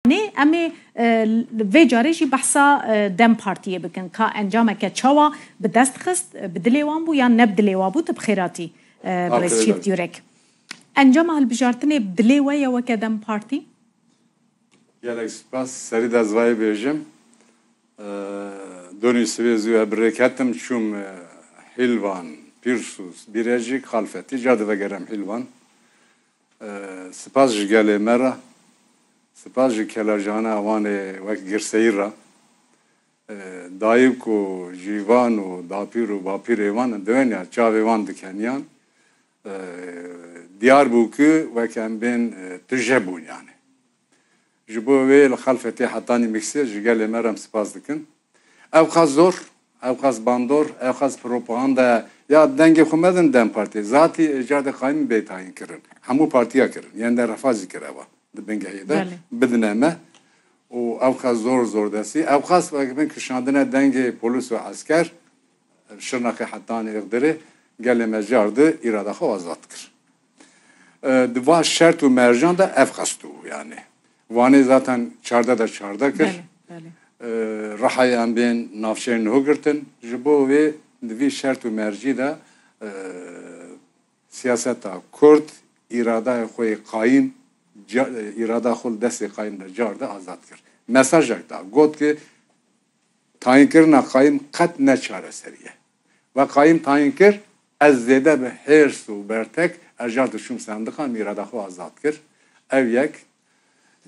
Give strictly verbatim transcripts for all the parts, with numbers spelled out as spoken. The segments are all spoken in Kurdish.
Nê, em ê, e, vê carê jî behsa, e, DEM Partiyê bikin. Ka encameke çawa bi dest xist, e, bi dilê wan bû yan ne bi dilê wan bû, tu bi xêr hatî, e, birêz Çîft Yurek. Encama hilbijartinê bi dilê we ye weke DEM Partî? Gelek spas. Serî de ez vayê bêjim. E, donî sibê zû e bi rê ketim çûm, e, Hîlvan, Pîrsûs, Bîrecîk, Xalfetî, ca divegerem Hîlvan. E, spas ji gelê me re, spas ji kelajana wan ê wek Girseyî re. E, dayik û cîvan û dapîr û bapîrê wan diwêniya çavê wan dikeniyan. E, diyar bû ku wek em bên, e, tije bûn yani. Ji bo wê li Xelfetê hetanî Miksê ji gelê me re em spas dikin. Ew qas zor, ew qas bandor, ew qas propaganda ya dengê xwe medin DEM Partiyê. Zatî êcadê qayîm bê tayîn kirin. Hemû partiya kirin. Yenî de Refa jî kir ewa di bingehê de. Belê. Bidine me. Û ew qas zor zor destî. Ew qas wek bin kişandine dengê polis û esker. Şirnexê hetanî Îxdirê gelê me car di îrada xwe azad kir. E, di va şert û mercan de ev qest bû yani. Wanê zaten çardeh de çardeh kir. Belê, belê. E, Rihayê em bên navçeyên niho girtin. Ji bo wê di vî şert û mercî de, e, siyaseta Kurd îradayê xwe yê qayîm, ca-, îrada xwe li destê qayîm de car de azad kir. Mesajek da. Got ki, tayînkirina qayîm qet ne çareserî ye. We qayîm tayîn kir, ez zêde bi hêrs û bertek ez car diçûm sendiqan, îrada xwe azad kir. Ev yek.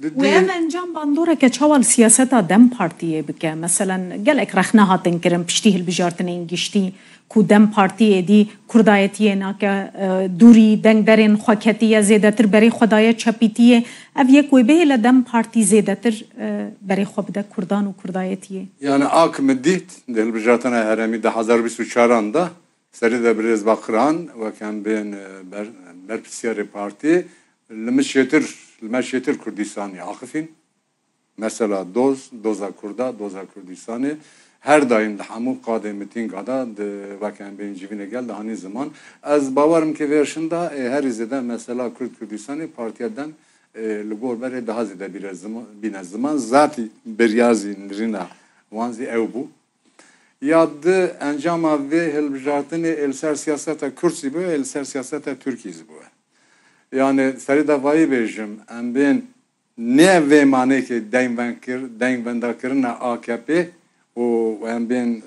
Di Wê ev encam bandoreke çawa li siyaseta DEM Partiyê bike? Meselen, gelek rexne hatin kirin piştî hilbijartinên giştî ku DEM Partî êdî kurdayetiyê nake, e, dûrî dengderên xwe ketiye, zêdetir berê xwe daye çepîtiyê. Ev yek wê bihêle DEM Partî zêdetir, e, berê xwe bide kurdan û kurdayetiyê? Yani ak min dît di hilbijartina herêmî di hezar bîst û çaran de serî de birêz Bakir Han wek em bên, e, ber-, berpirsiyarê partî li min çêtir, li me çêtir Kurdistanê axifîn. Mesela doz, doza Kurda, doza Kurdistanê. Her daîm di hemû qadê mitînga de di weke em bên civînê gel dihanî ziman. Ez bawer im ki vêrşin de, e, herî zêde mesela Kurd Kurdistanê partiya DEM, e, li gor berê daha zêde bîre zima-, bîne ziman. Zatî birya zî nirîna wan zî ew bû. Ya di encama vê hilbijartinê ê li ser siyaseta Kurd zî bû, ê li ser siyaseta Tirkî zî bû. Yani serî de vayî bêjim, em bên ne vê manê ki deng ven kir-, deng vendakirina A K P û em bên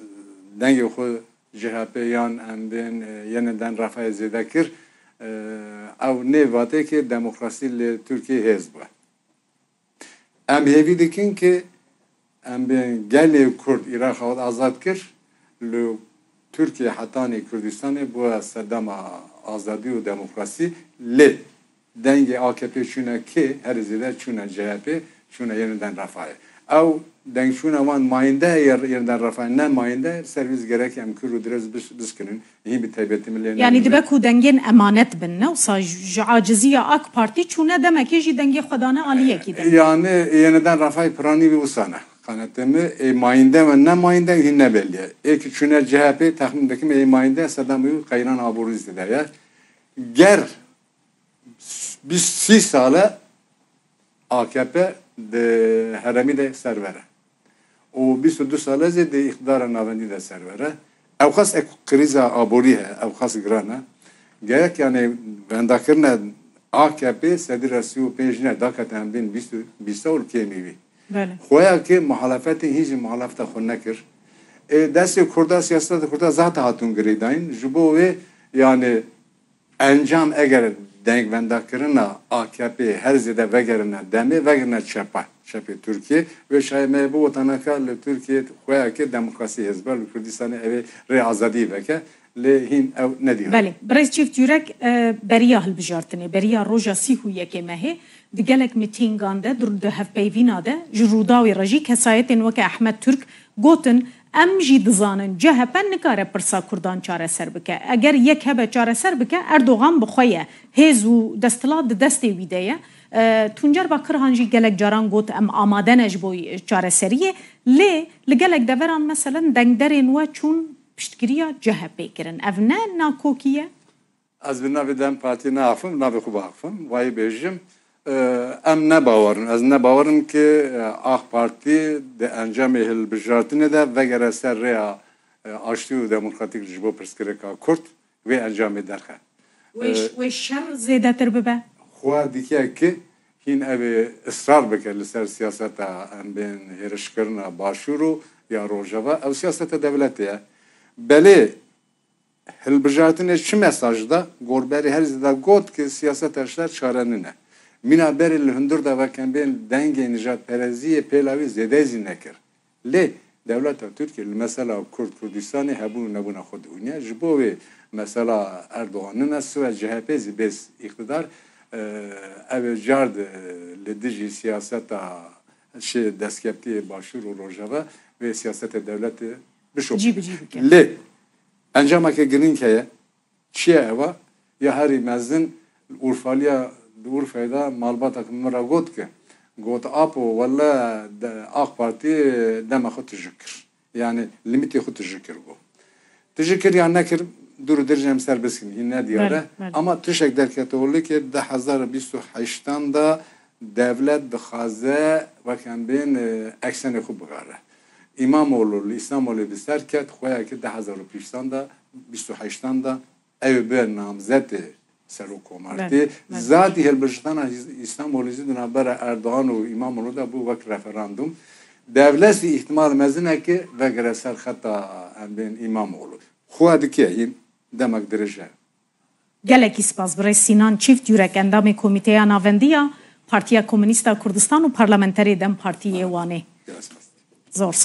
dengê xwe C H P yan em bên, e, Yeniden Refahê zêde kir, e, ew nê vatê ki demokrasî li Tirkiyê hêz bû. Em hêvî dikin ki em bên gelê Kurd Îraqa xwe azad kir, li Tirkiye hetanî Kurdistanê bûye sedema azadî û demokrasî, lê dengê A K P çûne kê? Herî zêde çûne C H P, çûne Yeniden Refahê. Ew dengçûna wan mayînde ye, Yeniden Refahê ne mayînde, ser vî gerek em kûr û dirêz biş-, bişkinin. Hîn bi taybetî min lê Yani nehêle. Dibe ku dengên emanet bin, ne wisa ji, ji aciziya A K Partî çûne demekê jî dengê xwe dane aliyekî de. Yani Yeniden Refahê piranî wî wisa ne. Qanetê min ê mayînde ve ne mayînde hîn ne belî ye. Ê ki çûne C H P texmîn dikim ê mayînde sedema wî qeyran aborî zêde ye. Ger bîst sî sal e A K P di herêmî de serwer e. Û bîst û du sal e zî di îqtidara navendî de serwer e. Ewqas ek krîza aborî heye, ewqas giran e. Gerek yani vendakirine A K P sedî re sî û pênc ne, dakete em bên bîst û, bîst û kêmî bî. Belê. Xweya ki muhalefetê hîn jî muhalefeta xwe nekir. Ê, destê Kurda, siyaseta Kurda zaten hatûn girêdayîn. Ji bo wê yani encam eger dengvendakirina A K P her zêde vegerine demê, vegerine çepa, çepê Tirkiye. Wê şayê me bi wotanaka li Tirkiye xweya ki demokrasî hêz be, li Kurdistanê ev ê rê azadiyê veke. Lê hîn ew nedî. Belê. Birêz Çîft Yurek, e, beriya hilbijartinê, beriya roja sîh û yekê mehê, di gelek mitîngan de, di, di hevpeyvîna de, ji Rûdawê re jî kesayetên weke Ehmed Turk gotin, em jî dizanin C H P nikare pirsa Kurdan çareser bike. Eger yek hebe çareser bike, Erdogan bi xwe ye. Hêz û desthilat di destê wî de ye. E, Tuncer Bakirhan jî gelek caran got, em amade ne ji bo çareseriyê. Lê li gelek deveran, meselen, dengderên we çûn piştgiriya C H P kirin. Ev ne nakokî ye? Ez bi navê DEM Partî neaxifim, navê xwe biaxifim. Wayê bêjim, Em ne bawer in. Ez ne bawer im ki, e, AK Partî di encamê hilbijartinê de vegere ser rêya, e, aştî û demokratîk ji bo pirsgirêka Kurd wê encamê derxe. Wê, e, wê şer zêdetir bibe? Xwe dike ki hîn ev ê israr bike li ser siyaseta em bên hêrişkirina Başûr û ya Rojava. Ew siyaseta dewletê ye. Belê, hilbijartinê çi mesaj da? Gorberî herî zêde got ki siyaseta şer çare nîne. Mîna berê li hundir de wek em bên dengê nijadperestiyê pêla wî zêde zî nekir. Lê dewleta Tirkiye li mesela Kurd, Kurdistanê hebûn û nebûna xwe diûniye. Ji bo wê mesela Erdogan nîne, siwe C H P zî bês îqtidar, e, ew ê car di li dijî siyaseta şê destkeftiyê Başûr û Rojava wê siyaseta dewletê bişopîne. Cî bi cî bike. Lê encameke girîng heye. Çi ye eva? Ya herî mezin Urfaliya di Urfayê de malbatek min re got ki, got, Apo, wele de, AK Partî dema xwe tijî kir. Yani limîtê xwe tijî kir, got. Tijî kir ya nekir, dûr û dirêj em ser biskin, hîn ne diyar e. Belê, belê. Ama tiştek derkete holê ki di hezar û bîst û heştan de dewlet dixwaze wek em bên, e, eksenê xwe bigare. İmamoğlu li Îslamolê bi ser ket, xweya ki di hezar û pênc de, bîst û heştan de ew bi namzetê serokkomartê. Belê, belê. Zatî hilbijtana Îs-, Îslamolê zî di navbera Erdogan û Îmamoğlu de bû wek referandum. Dewlet zî îhtimal mezin e ki vegere ser xeta em bên Îmamoğlu. Xwe dike hîn demek dirêj e. Gelekî spas birêz Sînan Çîft Yurek, endamê Komîteya Navendî ya Partiya Komûnîst a Kurdistan û parlamenterê dem Partî yê Wanê. Gelek spas. Zor spas.